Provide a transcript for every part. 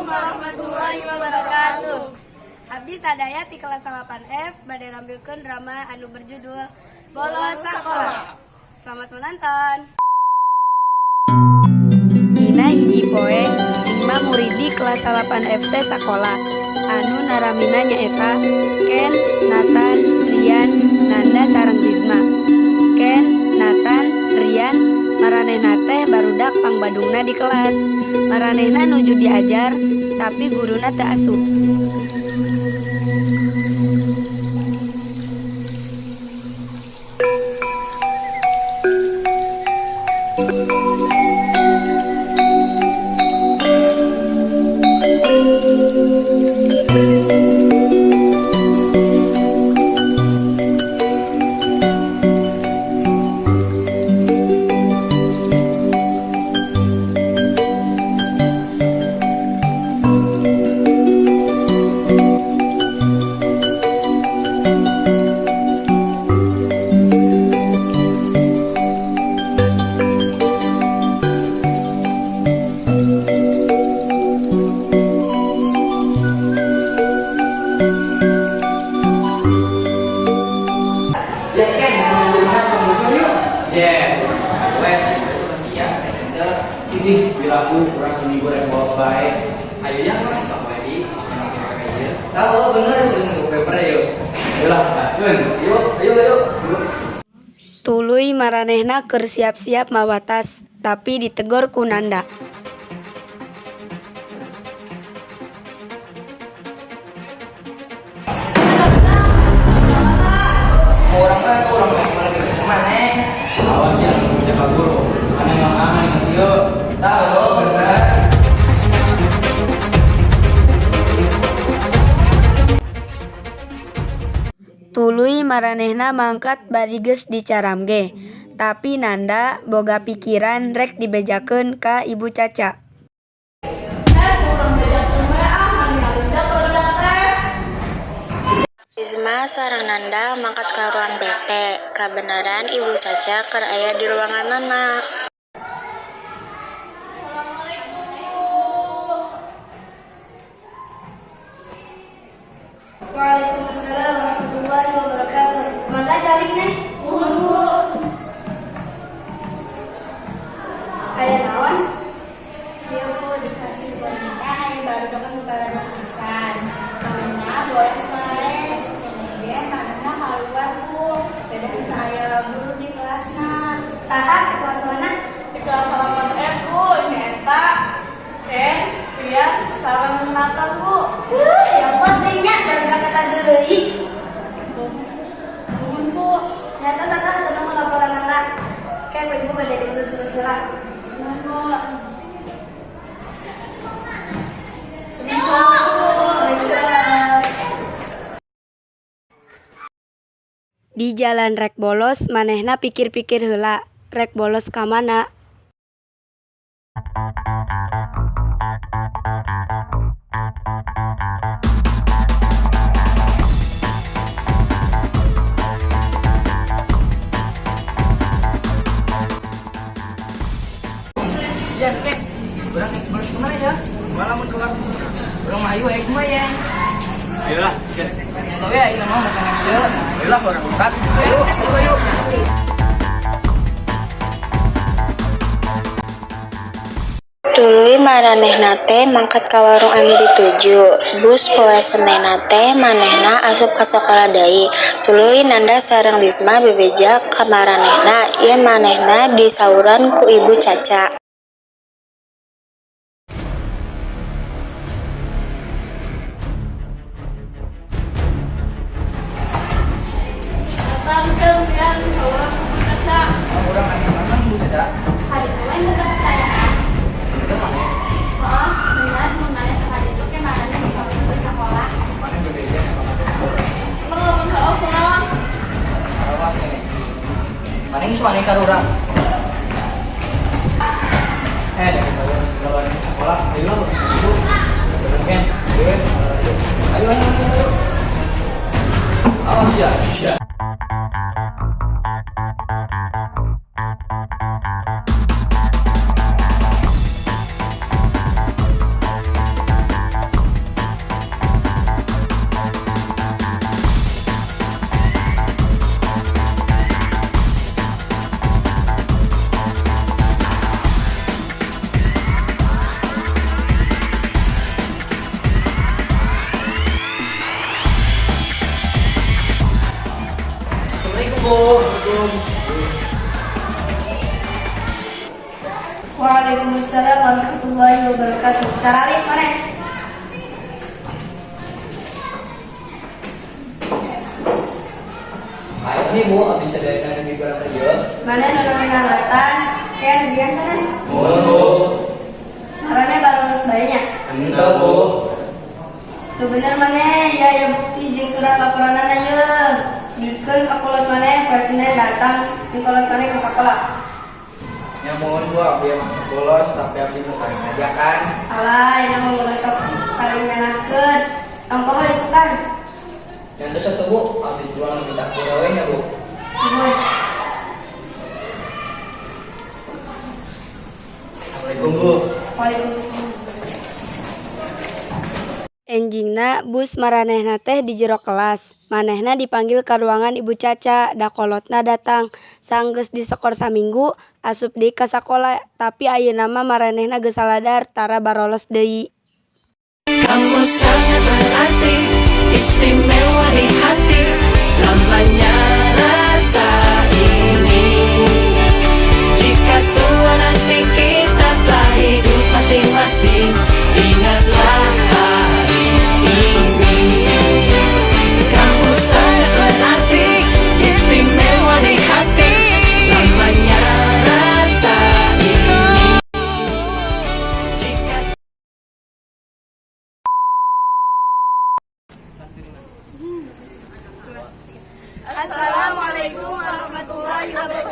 Assalamualaikum warahmatullahi wabarakatuh. Abdi sadaya ti kelas 8F bade nampilkeun drama anu berjudul Bolos Sakola. Selamat menonton. Dina hiji poe, lima murid di kelas 8F teh sakola. Anu naramina nyaeta Ken, Nathan, Rian, Nanda sareng Rizma. Ken, Nathan, Rian, maranehna teh barudak pangbadungna di kelas. Maranehna nuju diajar, tapi guruna teu asup. Ya kan, guruna tong musuh yuk. Yeah, gue itu kasihan, ente. Ini piraku kurang seminggu rek bolos bae. Ayo ya, mana sok wae di isukan makin pakai ieu. Tahu bener sih nunggu paper yuk. Ayolah, gaskeun. Ayo, ayo, ayo. Tuluy maranehna keur siap-siap mawa tas, tapi ditegor ku Nanda. Mau orang mah orang mah gimana gitu sama neng. Awas ya, jaga guru. Mana yang aman masih yuk. Tahu bener. Tuluy maranehna mangkat bari geus dicaram ge. Tapi Nanda boga pikiran rek dibejakeun ka Ibu Caca. Rizma sareng Nanda mangkat ka ruang BP. Kabeneran Ibu Caca keur aya di ruanganana. Waalaikumsalam warahmatullahi wabarakatuh. Mangga calik neng. Nuhun, Bu. Aya naon? Ieu Bu, dikasih boneka aya barudak nu barudak pisan. Manehna bolos wae, cenah ge manehna kaluar Bu. Beda teu aya guru di kelasna. Saha, di kelas mana? Di kelas 8F Bu, nyaeta Ken, Rian, sareng Nathan Bu. Ya Allah, teh nya barudak kata deui. Nuhun Bu. Nyata saha teu nemu laporanana. Kayak ku ibu bade diurus heula. Nuhun Bu. Assalamualaikum Bu. Waalaikumsalam. Di jalan rek bolos manehna pikir-pikir heula rek bolos ka mana. Ya kan, urang rek bolos kemana ya? Malah mun keluar. Urang mah ayo ayo kumaha ya. Ayolah, Yang tahu ya, ini mah makan yang ieu. Ayolah urang mangkat. Ayo, ayo, ayo. Tuluy maranehna teh mangkat ka warung anu dituju. Bus poe Senenna teh manehna asup ka sakola deui. Tuluy Nanda sareng Rizma bebeja ka maranehna yen manehna disauran ku Ibu Caca. Nathan, Ken, Rian, sauran ku Bu Caca. Urang aneh banget Bu Caca. Kaditu we nu teu percayaan. Bener mana? Heeh, bener mun maneh teu kaditu ke manehna disaurkeun ke sakola. Mana bebeja emang ada. Emang lamun heueuh kunaon? Awas ini. Mana yang suami ka urang? Eh, daripada lawan sekolah, ayo lah urang ibu. Bener Ken. Ayo, Ayo, ayo, ayo, ayo. Awas ya. Siap. Bu. Assalamualaikum. Waalaikumsalam warahmatullahi wabarakatuh. Taralik mana? Ayo nih Bu, abdi sadayana di barang ieu. Mana nu namina Nathan, Ken, Rian sanes? Mohon Bu. Maraneh barolos bae nya. Henteu Bu. Nu bener maneh ya ya bukti jeung surat laporanana ye. Bikeun ka kolot maneh poe Senin datang di kolot maneh ke sakola. Ya mohon Bu, abdi emang sok bolos tapi abdi teu sengaja kan. Alah, ini mah ulah sok saling nyalahkeun. Tong poho isukan. Yang terus atuh Bu, abdi jual minta we nya Bu. Nuhun. Assalamualaikum Bu. Waalaikumsalam. Enjingna bus maranehna teh di jero kelas. Manehna dipanggil ka ruangan Ibu Caca, da kolotna datang. Sanggeus disekor saminggu, asup deui ka sakola, tapi ayeuna mah maranehna geus saladar tara barolos deui. Kamu sangat berarti, istimewa di hati, selamanya rasa ini. Jika tua nanti kita telah hidup masing-masing, ingatlah hari ini. Kamu sangat berarti, istimewa di hati, selamanya rasa ini. Jika Assalamualaikum warahmatullahi wabarakatuh.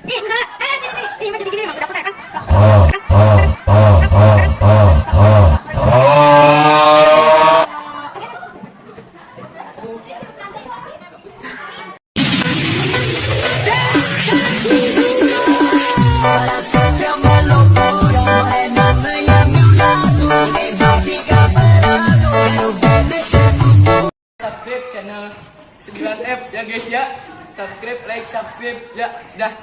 Ih, enggak. Eh, sini, sini. Ih, jadi gini maksud aku teh kan. Subscribe channel 9F ya guys ya. Subscribe, like, subscribe ya. Dah.